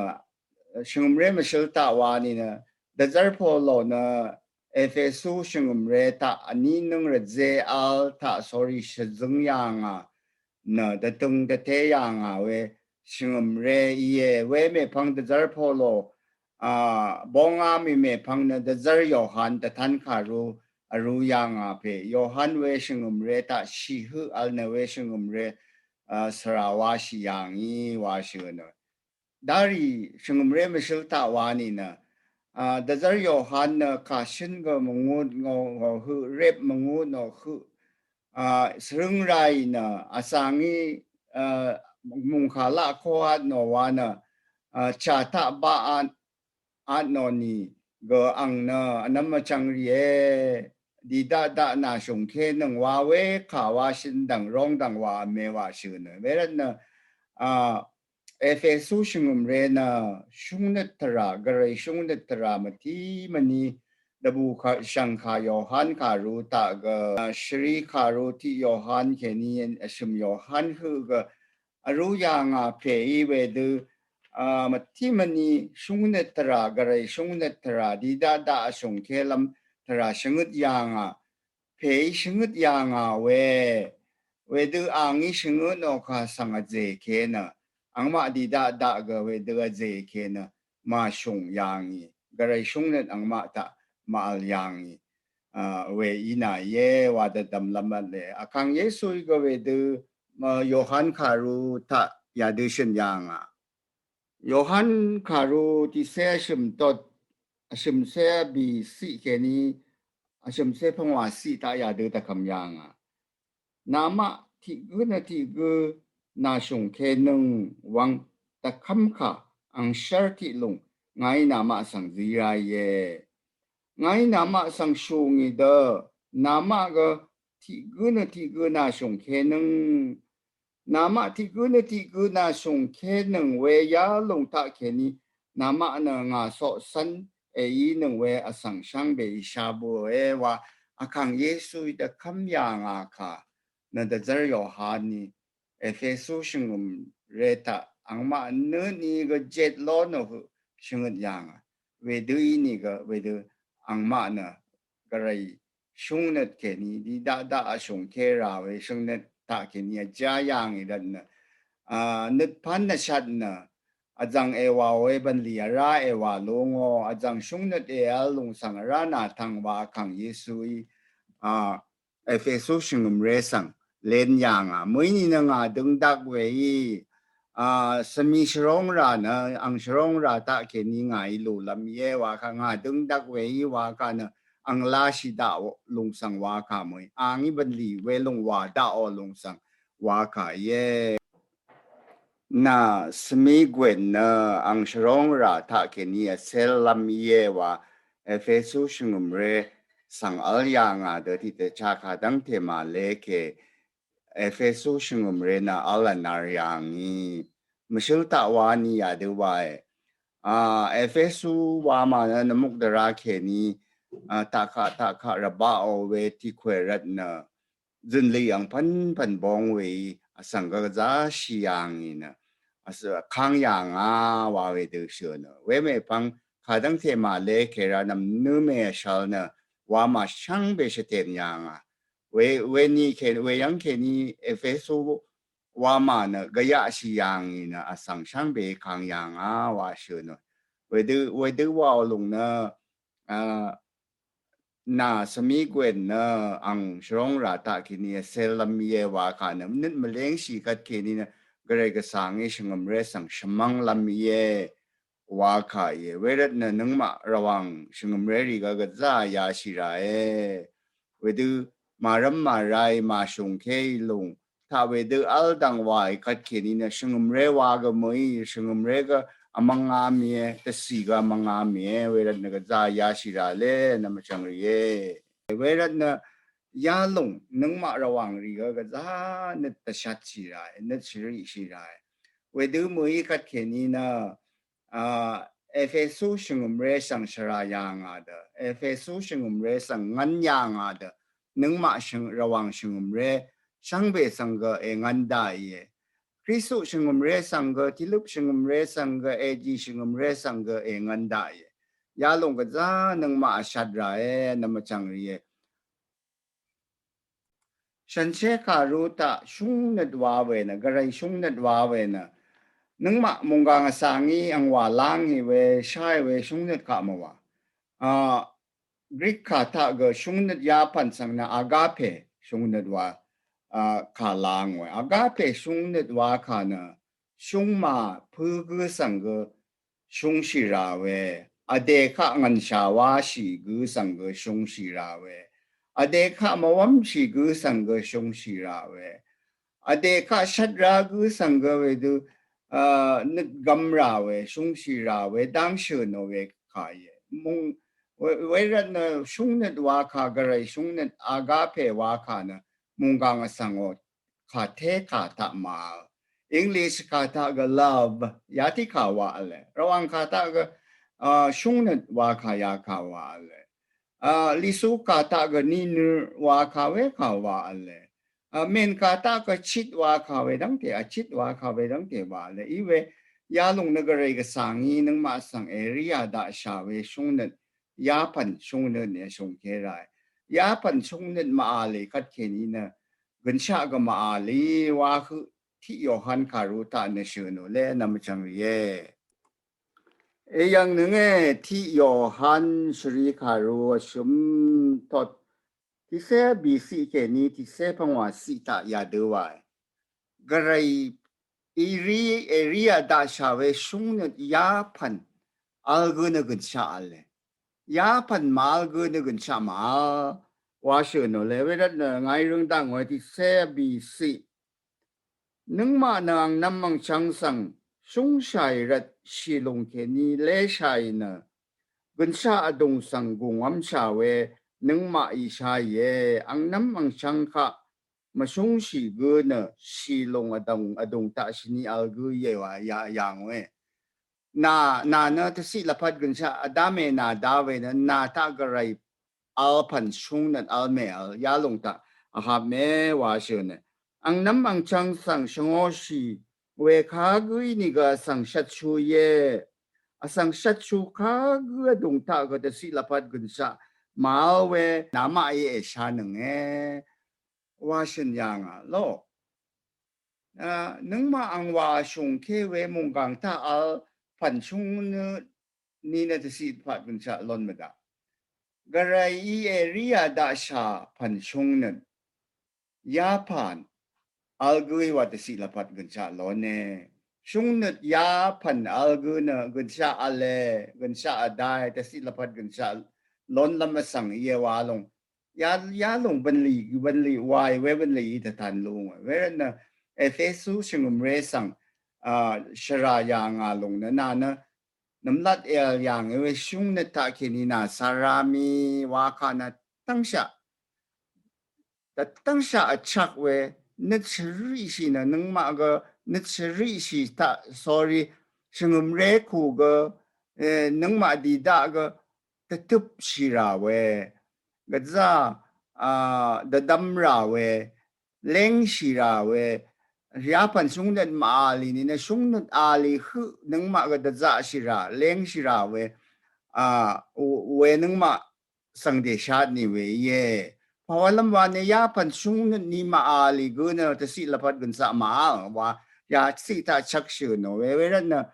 shvngø̀mré mvshøl taq wa nìnø dvzv́r Polo nø Epesu shvngø̀mré taq vní nøng rvzé vl taq sórí shvzøng yàngà nø dvtøng dvté yàngà we shvngø̀mré íe. We mèpvng dvzv́r Polo a bóngá mì mèpvng nø dvzv́r Yohan dvtan kàru vrú yàngà pè Yohan we shvngø̀mré taq shìhøq vl nø we shvngø̀mré a svra washì yàngì washì nø darì shvngø̀mré mvshǿl taq wa nìnø, a, dvzv́r Yohan nø kàshǿn gø mvngut ngò, ngò høq, rep mvngut ngò høq, a, svrøng ràì nø, vsvngí, a, mùngkà laq kó at nò wa nø, a, chà taq baq at, at nò nì gø ang nø, vnvm vchvng rìe, dì daq daq nà shùngké nøng wa we kà wa shøn dv̀ng rong dv̀ng wa vme wa shø̀n nø. Wervt nø, a, Efesu shvngø̀mré nø shúngnøt tvrà, gvray shúngnøt tvrà mvtí mvni dvbù kà, shv̀ngkà Yohan kàru taq gø, a, shvri kàru tiq Yohan kèní vshø̀m Yohan høq gø, vrú yà ngà pèí wedø, a, mvtí mvni shúngnøt tvrà, gvray shúngnøt tvrà, dì daq daq vshùngké lv́m tvrà shvngøt yà ngà, pèí shvngøt yà ngà we, wedø angí shvngøt nò kà svng vzèké nø, angmaq dì daq daq gø wedø vzèké nø, màshùng yà ngì, gvray shúngnøt angmaq taq màvl yà ngì, a, we í nà íe wa dvdv̀m lv́m vle. Vkàng Yesuí gø wedø, a, Yohan kàru taq yadø shø̀n yà ngà. Yohan kàru tiqcé vshø̀m tot, vshø̀mcé vbì ciq kèní, vshø̀mcé pvngwà ciq taq yadø dvkvm yà ngà. Namaq tiq gǿ nø tiq gǿ nàshùngkenøng wvng dvkv́mkà angshv́r tiq lùng ngàí namaq svng zí ráìe. Ngàí namaq svng shù ngì dø, namaq gø tiq gǿ nø tiq gǿ nàshùngkenøng. Namaq tiq gǿ nø tiq gǿ nàshùngkenøng we yalùng taqkèní, namaq nø ngà coqcv́n èínøng we vsvng shvngbe ìsha bø̀e wa, vkàng Yesuí dvkv́m yà ngà kà nø dvzv́r Yohaní Efesu shvngø̀mré taq angmaq nø nìgø jet ló nò høq shvngøt yà ngà. Wedø ínìgø, wedø angmaq nø gvray shúngnøt kèní, dì daq daq vshùngké rà we shvngnøt taqkèní vjá yà ngì rvt nø, a, nøt pv́n vshat nø, vzv̀ng èwàò we bv̀nlì vrá èwà lú ngò, vzv̀ng shúngnøt èvl lùng svng vrá nà tvng wa vkàng Yesuí, a, Efesu shvngø̀mré svng lén yà ngà. Mø̀í nìnø ngà døngdak weí, a, svmi shvróngrà nø, ang shvróngrà taqkèní ngàí lùlv́m íe wa kà ngà døngdak weí wa kà nø, ang láshì daqò lùng svng wa kà mø̀í. Angí bv̀nlì welùng wà daqò lùng svng wa kà íe. Nà svmi gwèn nø ang shvróngrà taqkèní vcéllv́m íe wa Efesu shvngø̀mré svng vl yà ngà dø tiqdvchá kà dv́ngte màlé kè Efesu shvngø̀mré nø vl vnvr yà ngì. Mvshǿl taq wa nì yadø wae. A, Efesu wamà nø nvmuk dvrá kèní, a, taqkaq taqkaq rvbaqò we tiqkwè rvt nø zø̀nlì angpv́npv̀n bóng weí vsvng gvzá shì yà ngì nø, vsø kang yà ngà wa wedø shø̀ nø. Wemèpvng kadv́ngte màlé kèra nv̀mnǿ mè vshvl nø, wamà shvngbe shvtèn yà ngà. We, weni kè, weyv́ng kèní Efesu wamà nø gvyaqshì yà ngì nø vsvng shvngbe kang yà ngà wa shø̀ nø. Wedø, wedø waò lùng nø, a, nà svmi gwèn nø ang shvróngrà taqkèní vcéllv́m íe wa kà nø, nøt mvléngshì kvtkèní nø, gvray gvsvngí shvngø̀mré svng shvmv́nglv́m íe wa kà íe. Wervt nø nøngmaq rvwàng shvngø̀mré rì gø gvzá yashì ràe. Wedø màrv́m màrá í màshùngké í lùng taq wedø v́l dv̀ng wàì kvtkèní nø shvngø̀mré wa gø mø̀í, shvngø̀mré gø vmv́ngá mìe, dvcì gø vmv́ngá mìe, wervt nø gvzá yashì rà lé nvmvchv̀ng rìe. Wervt nø yalùng nøngmaq rvwàng rì gø gvzá nøt dvshatshì ràe, nøt shvriqshì ràe. Wedø mø̀í kvtkèní nø, a, Efesu shvngø̀mré svng shvrà yà ngà dø, Efesu shvngø̀mré svng ngv́n yà ngà dø, nøngmaq shvng, rvwàng shvngø̀mré shvngbe svng gø èngv́n daqìe. Kristu shvngø̀mré svng gø, tiqløp shvngø̀mré svng gø, èjì shvngø̀mré svng gø èngv́n daqìe. Yalùng gvzá nøngmaq vshat ràe, nvmvchv̀ng rìe. Shànshér kàru taq shúngnøt wa we nø, gvray shúngnøt wa we nø, nøngmaq mùnggàng vsvngí ang wà lá ngì we, sháì we shúngnøt kaq mvwà. A, Grik kà taq gø shúngnøt yapv̀n svng nø agape shúngnøt wa, a, kà lá ngòe. Agape shúngnøt wa kà nø shúngmà pǿ gǿ svng gø shúngshì rà we, vdè kaq ngv̀nshà wáshì gǿ svng gø shúngshì rà we, vdè kaq mvwv́mshì gǿ svng gø shúngshì rà we, vdè kaq shvt rá gǿ svng gø wedø nøt gvm rà we, shúngshì rà we, dángshø̀ nò we kà íe. Mung, wervt nø shúngnøt wa kà, gvray shúngnøt, agape wa kà nø munggang vsvng ò kà té kà taq màvl. English kà taq gø love, yatí kà wa vle. Rvwàng kà taq gø shúngnøt wa kà, ya kà wa vle. Lisu kà taq gø ninø wa kà we kà wa vle. Mèn kà taq gø chit wa kà we dv́ngte, vchit wa kà we dv́ngte wa vle. Iwe yalòng nø gvray gvsvng í nøngmaq svng èrí a daqshà we shúngnøt, yapv̀n shúngnøt nø shúngke ràe. Yapv̀n shúngnøt màvl í kvt kèní nø gønshaq gø màvl í wa høq tiq Yohan kàru taq nø shø̀n ò le nvmvchvng rìe. Eyv̀ng nønge tiq Yohan shvrì kàru vshø̀m tot tiqcé bìciq kèní tiqcé pvngwàciq taq yadø wae. Gvray èrí, èrí a daqshà we shúngnøt yapv̀n vl gø nø gønshaq vle. Yapv̀n màvl gø nø gønshaq màvl wa shø̀n ò le. Wervt nø ngàí røng daq ngòe tiqcé bìciq. Nøngmaq nø angnvm angchvng svng shúngshàì rvt shìlùng kèní léshàì nø gønshaq vdùng svng gùngv́mshà we nøngmaq ìshaìe. Angnvm angchvng kaq mvshúngshì gø nø shìlùng vdùng, vdùng taq shìni vl gø íe wa ya, yà ngòe. Nà, nà nø tvciq lvpat gønshaq vdá mè nà dá we nø nà taq gvray vl pv̀n shúngnøt vl mè vl yalòng taq vhap mè wa shø̀n e. Angnvm angchvng svng shvngōshì we kagǿ ínìgø vsvng shvtshu íe. Vsvng shvtshu kagǿ vdùng taq gø tvciq lvpat gønshaq màvl we nàmaq í èshanønge wa shø̀n yà ngà lo. Nøngmaq ang wa shúngke we munggang taq vl pv̀n shúngnøt ni nø tvciq lvpat gønshaq lon mvdaq. Gvray í èrí a daqshà pv̀n shúngnøt yapv̀n vl gø í wa tvciq lvpat gønshaq lone. Shúngnøt yapv̀n vl gø nø gønshaq vle, gønshaq vdae, tvciq lvpat gønshaq lon lvm vsvng íe wa lòng. Ya, yalòng bv̀nlì, bv̀nlì wae we bv̀nlì í tvtan lung we. Wervt nø Ephesu shvngø̀mré svng, a, shvrà yà ngà lòng nø nà nø nvmlat èvl yà ngì we shúngnøt taq kèní nà sara mì wa kà nø tvngshaq. Tvngshaq vchvk we nøt shvriqshì nø nøngmaq gø nøt shvriqshì taq, sorry, shvngø̀mré kù gø, e, nøngmaq dì daq gø tvtøpshì rà we. Gvzà, a, dvdvm rà we. Léngshì rà we. Yapv̀n shúngnøt màvl í ni nø shúngnøt vl í høq nøngmaq gø dvzaqshì rà, léngshì rà we. A, we nøngmaq svng dèshat ni we íe. Pàwalv́m wa nø yapv̀n shúngnøt ni màvl í gø nø tvciq lvpat gønshaq màvl wa yaciq taq chvkshø̀ nò we. Wervt nø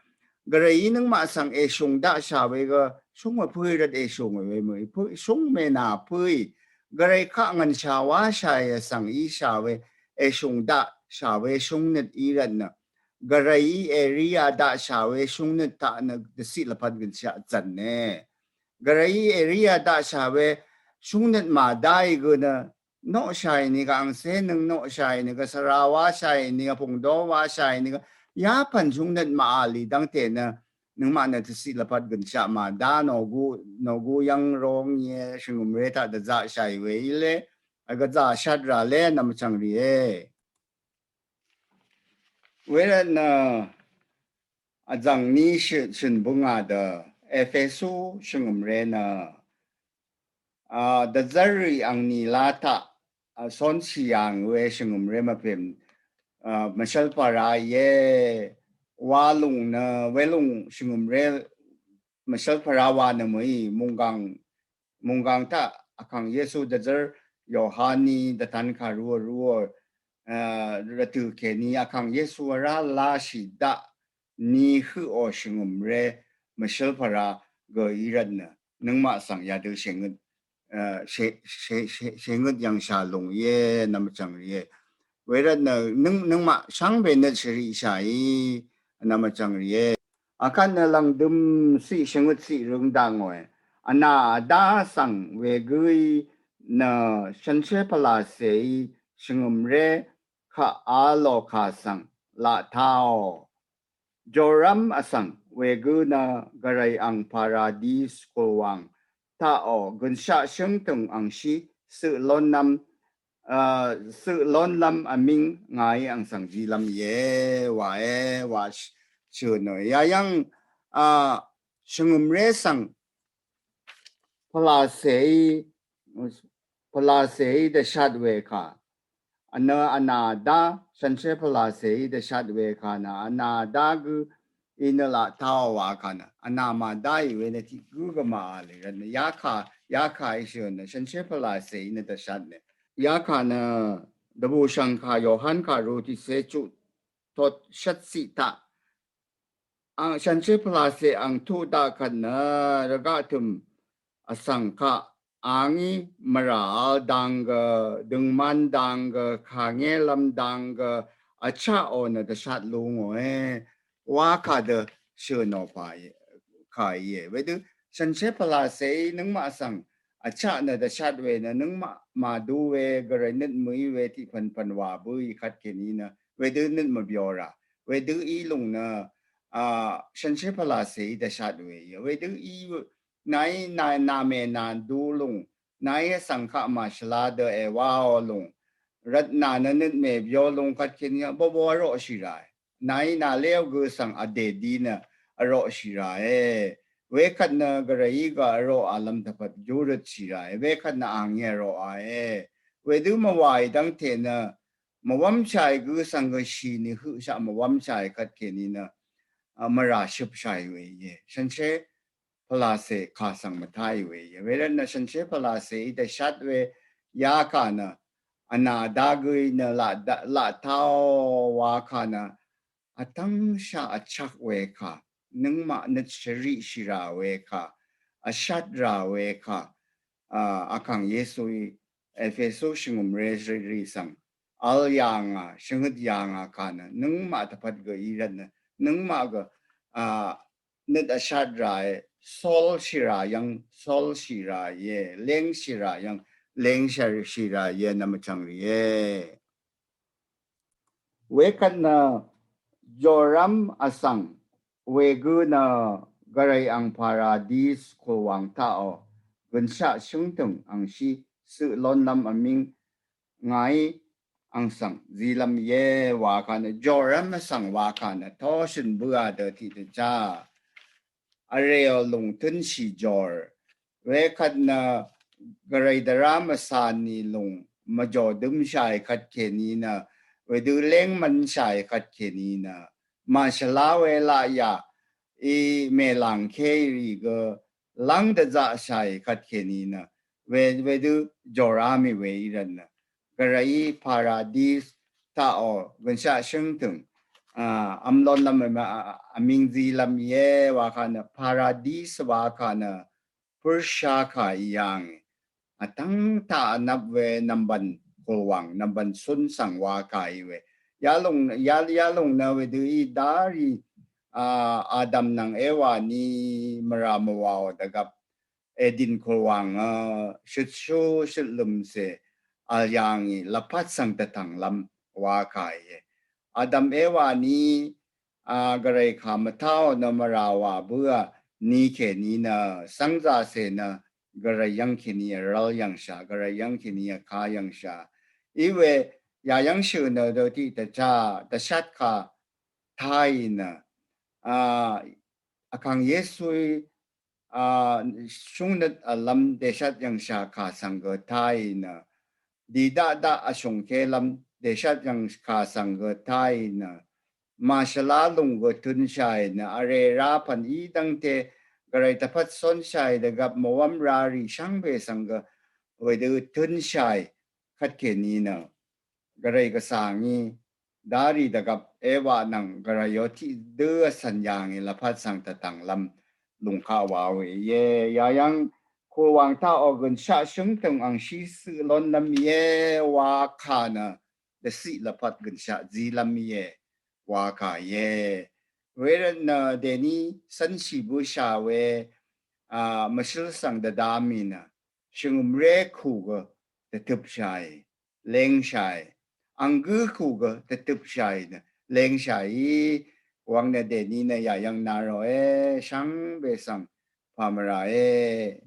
gvray í nøngmaq svng èshùng daqshà we gø shúng we pø̀í rvt èshùng we mø̀í pø̀í, shúng mènà pø̀í. Gvray kaq ngv̀nshà wáshàì vsvng íshà we èshùng daqshà we shúngnøt í rvt nø gvray í èrí a daqshà we shúngnøt taq nø tvciq lvpat gønshaq zv̀ne. Gvray í èrí a daqshà we shúngnøt màdáì gø nø noqshàì nìgø, angcé nøng noqshàì nìgø, svra wáshàì nìgø, pungdó wáshàì nìgø, yapv̀n shúngnøt màvl í dv́ngte nø nøngmaq nø tvciq lvpat gønshaq màdá nògu, nògu yv́ng rong íe, shvngø̀mré taq dvzaqshàì we íle, a gvzà shvt rà le nvmvchvng rìe. Wervt nø vzv̀ng ní shø̀n, shø̀n bǿngà dø Ephesu shvngø̀mré nø, a, dvzv́rrì angní lá taq, a, cónshì yàng we shvngø̀mré mvpèm, a, mvshv́lpvra íe wa lùng nø, welùng shvngø̀mré mvshv́lpvra wa nø mø̀í munggang, munggang taq Vkàng Yesu dvzv́r Yohaní dvtan kàru vrú, a, rvtø̀ kèní Vkàng Yesu vrá láshì daq ni høqò shvngø̀mré mvshv́lpvra gø í rvt nø nøngmaq svng yadø shèngøt, a, shè, shè, shè, shèngøt yv̀ngshà lùng íe nvmvchvng rìe. Wervt nø nøng, nøngmaq shvngbe nøt shvriqshàì vnvm vchvng rìe. Akvt nø lv̀ngdøm ciq shvngøt ciq røng daq ngòe. Vnà vdá svng wegǿí nø shànshér pvlàcèí shvngø̀mré kaq a lò kà svng laq taò. Jorv́m vsvng wegǿ nø gvray ang paradis kulwang taqò gønshaq shǿngtø̀ng angshí søq lónlv́m, a, søq lónlv́m vmíng ngàí ang svng zilv́m íe, wàe, wa shø̀n nø. Yayv́ng, a, shvngø̀mré svng pvlàcèí, pvlàcèí dvshat we kà. Vnø vnà dá, shànshér pvlàcèí dvshat we kà nø, vnà dá gø í nø laq taò wa kà nø, vnà màdá í we nø tiq gǿ gø màvl í rvt nø, yakà, yakà í shø̀n nø, shànshér pvlàcèí nø dvshat nø. Yakà nø, dvbùshv̀ng kà, Yohan kà, rutiqcé chuq tot shvt ciq taq. Ang shànshér pvlàcè ang tuq daq kvt nø rvgaq tø̀m vsvng kaq angí mvrà vl dang gø, døngman dang gø, kàngélv́m dang gø, vchaqò nø dvshat lú ngòe. Wa kà dø shø̀nò pà íe, kà íe. Wedø shànshér pvlàcèí nøngmaq svng vchaq nø dvshat we nø nøngmaq màdu we gvray nøt mø̀í we tiq pv̀npv̀n wà bǿí kvt kèní nø wedø nøt mvbyo rà. Wedø í lùng nø, a, shànshér pvlàcèí dvshat we íe. Wedø í nàí nà, nàmè nàdu lùng, nàí vsvng kaq màshvla dø èwaò lùng, rvt nà nø nøt mèbyo lùng kvt kèní bóbó vroqshì ràe. Nàí nàléò gø svng vdè di nø vroqshì ràe. Wekvt nø gvrayí gø vroq vlv́m dvpvt júrøtshì ràe. Wekvt nø angí vroqae. Wedø mvwàì dv́ngte nø mvwv́mshàì gø svng gø shì nì høqshaq mvwv́mshàì kvt kèní nø, a, mvrà shøpshàì we íe. Shànshér pvlàcè kà svng mvtáì we íe. Wervt nø shànshér pvlàcèí dvshat we yakà nø, vnà dá gø í nø laq da, laq taò wa kà nø, vtv́ngshaq vchak we kà, nøngmaq nøt shvriqshì rà we kà, vshat rà we kà, a, Vkàng Yesuí Epesu shvngø̀mré rì svng vl yà ngà, shvngøt yà ngà kà nø, nøngmaq dvpvt gø í rvt nø, nøngmaq gø, a, nøt vshat ràe, solshì rà yv́ng, solshì rà íe, lengshì rà yv́ng, lengshì rà íe, nvm vchvng rìe. Wekvt nø jorv́m vsvng wegø nø gvray ang paradis kulwang taqò gønshaq shǿngtø̀ng angshí søq lónlv́m vmíng ngàí ang svng zilv́m íe wa kà nø, jorv́m vsvng wa kà nø, toshø̀n bǿà dø tiqdvchá vrèò lùng tǿnshì jor. Wekvt nø gvray dvrá mvsà nì lùng mvjò dømshàì kvt kèní nø, wedø léng mvnshàì kvt kèní nø, màshvlá we laqyà í mèlàngké rì gø lv́ng dvzaqshàì kvt kèní nø, we, wedø jòrá mì we í rvt nø, gvrayí paradis taqò gønshaq shǿngtø̀ng, a, vm lónlv́m, a, a, vmíng zilv́m íe wa kà nø, paradis wa kà nø, pørsha kà í yàngì. Vtv́ng taq vnvp we nvmbv̀n kulwang, nvmbv̀n cún svng wa kà í we. Yalùng, ya, yalùng nø wedø í darì, a, Adam nvng Ewa ní mvrà mvwàò dvgvp Edin kulwang, a, shøtshú shøtlø̀mcè vl yàngì lvpat svng dvtv̀nglv́m wa kà íe. Adam Ewa ní, a, gvray kà mvtáò nø mvrà wà bǿà ní kèní nø, cv́ngzàcè nø gvray yv́ng kèní vrv́l yv̀ngshà, gvray yv́ng kèní vká yv̀ngshà. Í we yà yv́ngshø̀ nø dø tiqdvchá dvshat kà táì nø, a, Vkàng Yesuí, a, shúngnøt vlv́m dèshat yv̀ngshà kà svng gø táì nø, dìdaqdaq vshùngkélv́m dèshat yv̀ngkà svng gø táì nø, màshvlá lùng gø tø̄nshàì nø, vrè rá pv̀n í dv́ngte gvray dvpvt cónshàì dvgvp mvwv́m rarì shvngbe svng gø wedø tø̄nshàì kvt kèní nø, gvray gvsvng í darì dvgvp Ewa nvng gvrayò tiqdø vcv̀n yàngì lvpat svng dvtv̀nglv́m lùng kaq wa we íe. Yayv́ng kulwang taqò gønshaq shǿngtø̀ng angshí søq lónlv́m íe wa kà nø, dvciq lvpat gønshaq zilv́m íe wa kà íe. Wervt nø deni sanshi bu sha we a mashil sang da dami nø shingum re ku ga da tup shai, leng shai, ang gu ku ga da tup shai nø leng shai. Wang nø deni nø ya yang na ro e, shang be sang pamara e.